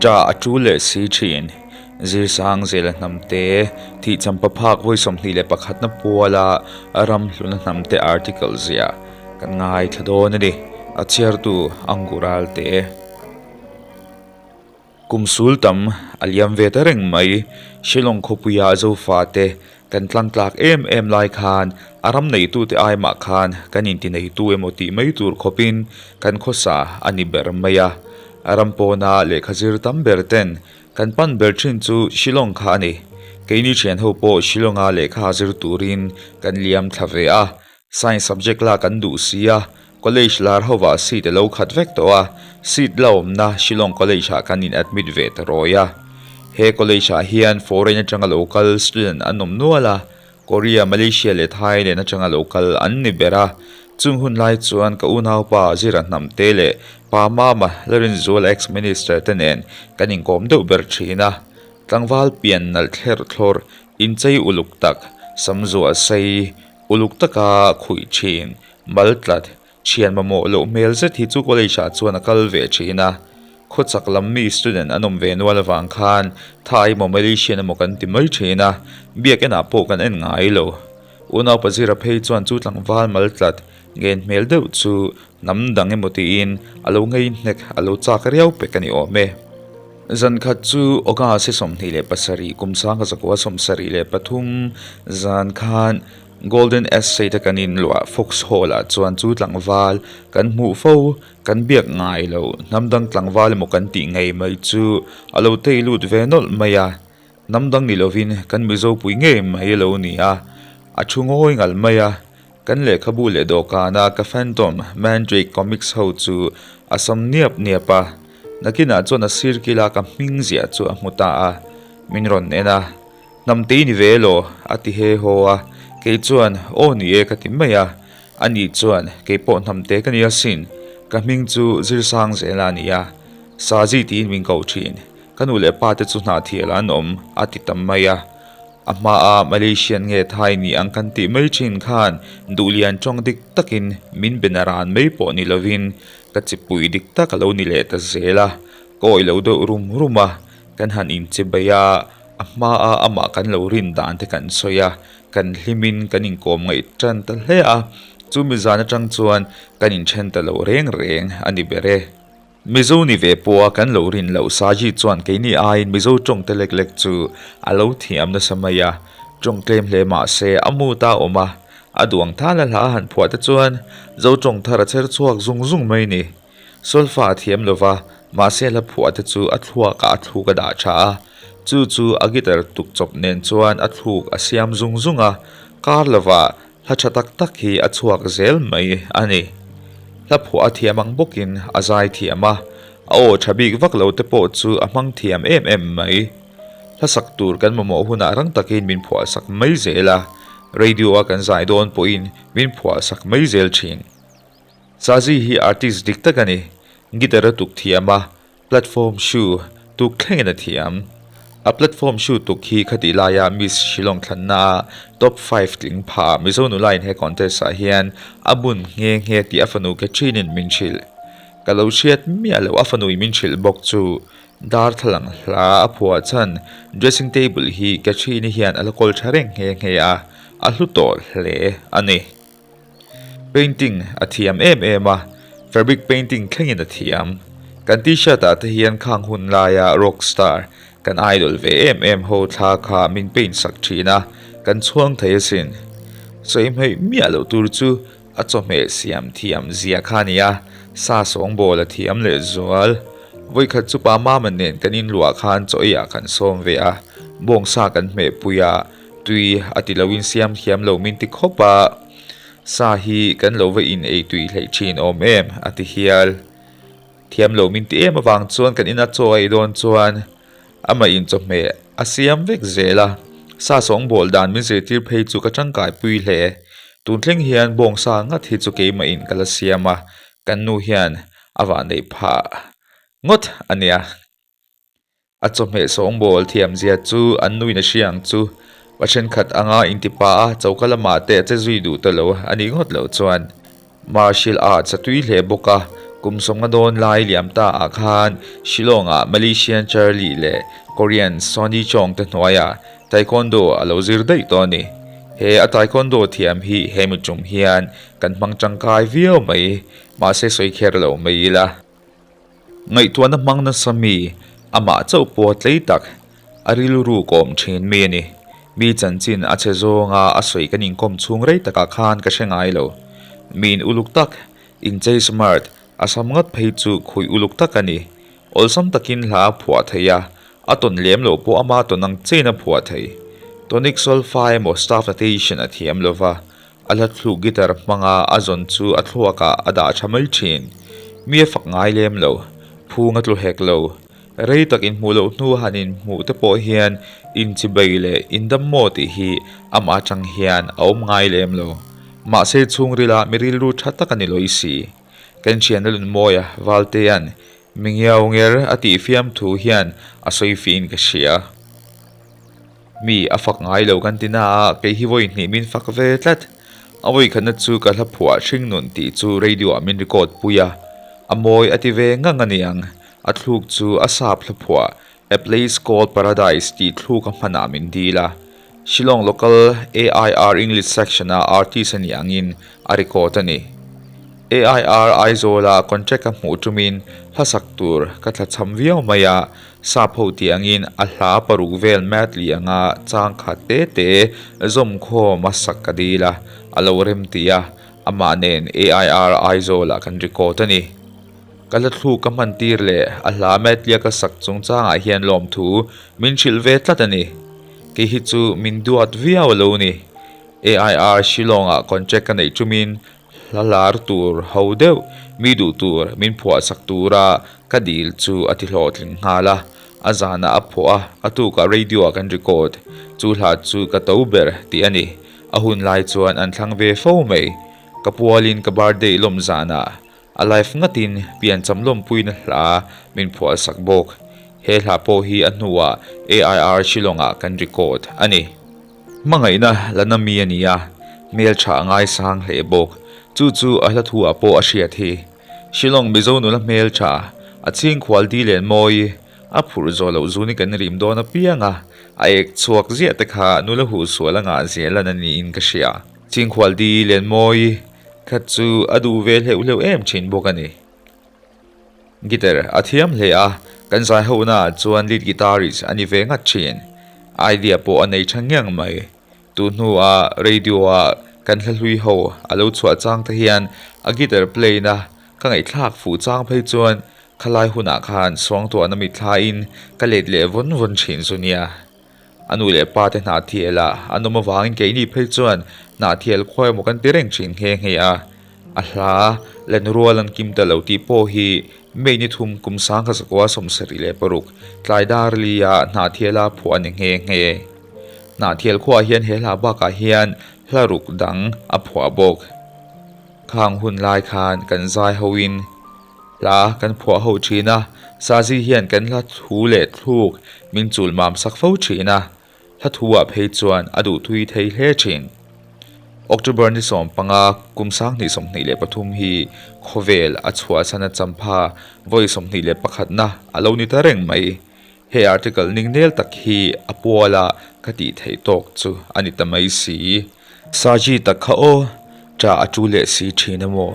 Ṭah a ṭul leh si ṭhin. Zirsang zela hnamte thih champa phak vawi 21 na puala ram hluna hnamte article ziah kan ngaithla dawn a ni. A chhiartu Angural te. Kum sul tam a liam ve ta reng mai. Shillong khawpuia Zofate kan tlangtlak em em lai khan a ram neitute ai mah khan kan inti neitu emaw tih mai tur khawpin kan khawsa a ni ber mai a. A ram pawna lehkha zir tam ber ten kan pan ber thin chu Shillong kha a ni. Keini thian ho pawh Shillonga lehkha zir turin kan liam thla ve a. Science subject la kan duh si a, college lar hovah seat a lo khat vek tawh a, seat la awmna Shillong College ah kan in admit ve ta rawi a. He college ah hian foreign atanga lo kal student an awm nual a, Korea, Malaysia leh Thailand atanga lo kal an ni ber a. Chung hun lai chuan ka unaupa Zira Hnamte leh Pa Mama Larinzuala ex-minister te nen kan inkawm deuh ber thin a. Tlangval pian nalh thlerh thlawrh, inchei uluk tak, sam zuah sei, Uluk taka khuih thin, mal tlat, thian mamawh loh hmel zet hi chu college ah chuan a kal ve thin a. Khawchak lam mi student an awm ve nual avang khan Thai emaw Malaysian emaw kan ti mai thin a, biak enah pawh kan en ngai lo. Unau Pazira phei chuan chu tlangval mal tlat ngen hmel deuh chu hnam dang emaw tiin a lo ngei hnek a lo chak riau pek a ni awm e. Zan khat chu August 27 kum 1973 zan khan Golden Estate a kan inluah Fox Hall ah chuan chu tlangval kan hmuh fo, kan biak ngai lo, hnam dang tlangval emaw kan tih ngei mai chu a lo tei lut ve nawlh mai a. Hnam dang ni lovin kan Mizo pui ngei mai a lo ni a, a thu ngawi ngalh mai a. Kan lehkhabu leh dawhkana ka Phantom Mandrake Comics ho chu a sam niap niap a, nakinah chuan a sir kila ka hming ziah chu a hmu ta a, min rawn en a, Hnamtei ni ve elaw? a ti he haw a, kei chuan Aw ni e ka ti mai a, ani chuan Kei pawh hnamte ka ni asin, ka hming chu Zirsang Zela a ni a, Sazi tiin min ko thin, ka nu leh pa te chu hnahthial an awm a ti ta mai a. A hmaa Malaysian nge Thai ni ang kan tih mai thin khan duhlian tawng dik takin min be na ran mai pawh ni lovin ka chipui dik tak a lo ni leh ta zel a, ka awih lo deuh rum rum a, kan han inchibei a, a hmaa amah kan lo rin dan te kan sawi a, kan hlimin kan inkawm ngaih tan ta hle a, chumi zan atang chuan kan inthen ta lo reng reng a ni ber e. Mizo ni ve pawha kan lo rin loh Saji chuan keini aiin Mizo tawng te lek lek chu a lo thiam nasa mai a, tawng tlem hle mah se a mood a awm a, a duang thala hla a han phuah te chuan Zo tawng thar a chher chhuak zung zung mai ni. Solfa a thiam lo va, mahse hla phuah te chu a thluakah a thluk a dah tha a, chu chu a guitar tuk chawp nen chuan a thluk a siam zung zung a, kar lovah Hla tha tak tak hi a chhuak zel mai a ni. Hla phuah a thiam ang bawkin a zai thiam a, a aw tha bik vak lo te pawh chu a hmang thiam em em mai. Hla sak tur kan mamawh hunah rang takin min phuah sak mai zel a, radio a kan zai dawn pawhin min phuah sak mai zel thin. Sazi hi artist dik tak a ni, guitar a tuk thiam a, Platform shoe tuk thlengin a thiam. A platform shoe tuk hi khatih laia Miss Shillong thlanna a top five tling pha Mizo nula in he contest ah hian a bun nghe nghe tih a fanu Catherine in min hrilh. Ka lo hriat miah loh a fanu in min hrilh bawk chu darthlalang hla a phuah chhan dressing table hi Catherine i hian a la kawl tha reng nghe nghe a, a hlu tawh hle a ni. Painting a thiam em em a, fabric painting thlengin a thiam. Kan t-shirt ah te hian khang hun laia rock star kan idol ve em em ho thla kha min paint sak thin a, kan chhuang thei asin. Sawi hmeih miah loh tur chu a chawhmeh siam thiam zia kha a ni a, sa sawngbawl a thiam leh zual. Vawikhat chu pa Mama nen kan inluah khan chaw eiah kan sawm ve a, bawngsa kan hmehpui a, Tui a ti loin siam thiam lo min ti khawp a, sa hi kan lo va in ei tui hleih thin awm em a ti hial. Thiam lo min ti em avang chuan kan ina chaw a ei dawn chuan amah in chawhmeh a siam vek zel a, sa sawngbawl dan min zirtir phei chu ka tangkai pui hle. Tun thleng hian bawngsa ngat hi chu keimah in ka la siam a, kan nu hian a vah neih phah. Ngawt a nia. A chawhmeh sawngbawl thiamzia chu an nuin a hria ang chu. Pa thenkhat anga intipa a choka lamah te a che zui duh ta lo a nih ngawt loh chuan. Martial Arts a tui hle bawk a, kum sawmnga dawn lai liam ta ah khan Shillong ah Malaysian Charlie leh Korean Sonny Chong te hnuaiah Taekwondo a lo zir daih tawh a ni. He a Taekwondo thiam hi he mi tum hian kan hmang tangkai viau mai, mahse sawi kher lo mai ila. Ngaihtuahna hmang nasa mi, amah chauh pawh tlei tak, a rilru kawm thin mi a ni. Mi chanchin a che zawnga a sawi kan inkawm chhung rei takah khan ka hre ngai lo. Miin uluk tak, inchei smart, a sam ngat phei chu khuih uluk tak a ni. Awlsam takin hla a phuah thei a, a tawn lem loh pawh ama tawn ang chein a phuah thei. Tonic solfa emaw staff notation a thiam lo va, A hla thluk guitar hmanga a zawn chu a thluakah a dah tha mai thin. Mi a fak ngai lem lo, phung a tlu hek lo. Rei tak inhmuh loh hnu han inhmuh te pawh hian inchibei leh indam maw tih hi amah atang hian a awm ngai lem lo. Mahse chhungrila mi rilru tha tak a ni lawi si. Kan thianna Lunmawia Valtea'n mi ngiau nger a tih fiamthu hian a sawi fiin ka hria. Mi a fak ngai lo kan ti na a, kei hi vawi hnih min fak ve tlat. A vawi khatna chu ka hla phuah hring nun tih chu radio ah min record pui a, a mawi a ti ve ngang a niang. A thluk chu a sap hla phuah A Place Called Paradise tih thluk a hmanah min dil a. Shillong Local AIR English Section a artist a nih angin a record a ni. AIR Aizawl-a contract a hmuh tumin hla sak tur ka thlachham viau mai a, Sap ho tih angin a hla paruk vel medley anga chang khat te te zawmkhawm a sak ka dil a, a lo rem tih a, amah nen AIR Aizawl ah kan record a ni. Ka hla thluk ka hman tir leh a hla medley a ka sak chungchangah hian lawmthu min hrilh ve tlat a ni. Kei hi chu min duat viau a lo ni. AIR Shillong ah contract ka neih tumin Hla lar tur ho deuh mi duh tur min phuahsak tura ka dil chu a ti hlawhtling nghal a, a zanah a phuah a, a tukah radio ah kan record. Chu hla chu ka to ber tih a ni. A hun lai chuan an thlang ve fo mai. Ka pualin ka birthday lawm zanah a live ngatin piancham lawmpuina hla min phuahsak bawk. He hla pawh hi a hnuah AIR Shillong ah kan record a ni. Hmangaihna la na mi a ni a, hmeltha a ngaisang hle bawk. Chu chu a hla thu ah pawh a hriat hi. Shillong Mizo nula hmeltha, a chhingkhual di len mawi, a phurh zawh loh zuni kan rim dawn apiang a, a ek chhuak ziah te kha nula huh sual a ngah zia lan a niin ka hria. Chhingkhual di len mawi kha chu a duh ve hleuh hleuh em thin bawk a ni. Guitar a thiam hle a, kan zai hona ah chuan lead guitarist a ni ve ngat thin. Idea pawh a nei tha ngiang mai. Tu hnua radio ah kan hla hlui ho a lo chhuah chang te hian a guitar play na ka ngaihthlak fuh chang phei chuan khalai hunah khan suangtuahna mitthlain ka let leh vawn vawn thin zu nia. A nu leh pa te hnahthial ah an awm avangin keini phei chuan hnahthial khawi emaw kan ti reng thin nghe nghe a. A hla len rual an kim ta lo tih pawh hi May ni thum kum sangkhat zakua 76 tlai dar li ah hnahthial a phuah a ni nghe nghe. Hnahthial khuaah hian he hla bakah hian hla ruk dang a phuah bawk. Khang hun lai khan kan zai hoin Hla kan phuah ho thin a, Sazi hian kan hla thu leh thluk min chul mam sak fo thin a, hla thu ah phei chuan a duh thui thei hle thin. October ni 15 kum 2023 hi khawvel a chhuahsan a champha vawi 21 na a lo ni ta reng mai. He article ningnel tak hi a puala ka tih theih tawk chu a ni ta mai si. Saji tak kha aw, ṭah a ṭu leh si ṭhin a maw?